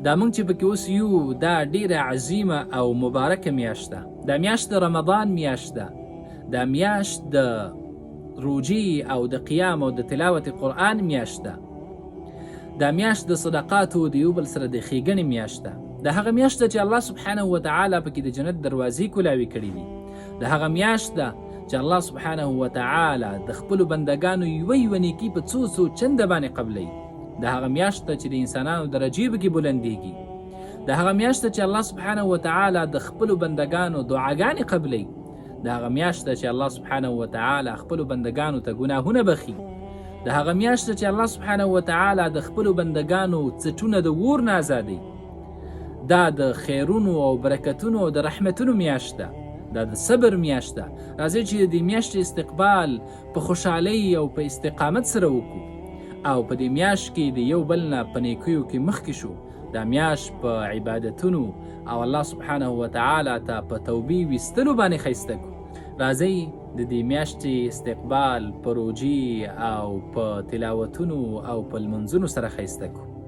دا موږ چې پکې اوس یو، دا ډیره عظیمه او مبارکه میاشت ده. دا میاشت د رمضان میاشت ده. دا میاشت د روژې او د قیام او د تلاوت قرآن میاشت ده. دا میاشت د صدقاتو، د یو بل سره د ښېګڼې میاشت ده. دا هغه میاشت ده چې الله سبحانه وتعالی پکې د جنت دروازې کولاوې کړې دي. دا هغه میاشت ده چې الله سبحانه وتعالی د خپلو بندګانو یوه یوه نیکي په څو څو چنده باندې قبلوي. دا هغه میاشت ده چې د انسانانو درجې پکې بلندېږي. دا هغه میاشت ده چې الله سبحانه وتعالی د خپلو بندګانو دعاګانې قبلوي. دا هغه میاشت ده چې الله سبحانه وتعالی خپلو بندګانو ته ګناهونه بخي. دا هغه میاشت ده چې الله سبحانه وتعالی د خپلو بندګانو څټونه د اور نه ازادوي. دا د خیرونو او برکتونو او د رحمتونو میاشت ده. دا د صبر میاشت ده. راځئ چې د دې میاشتې استقبال په خوشحالۍ او په استقامت سره وکړو او په دې میاشت کې د یو بل نه په نیکیو کې مخکې شو. دا میاشت په عبادتونو او الله سبحانه وتعالی ته په توبې ویستلو باندې ښایسته کړو. راځئ د دې میاشتې استقبال په روژې او په تلاوتونو او په لمونځونو سره ښایسته کړو.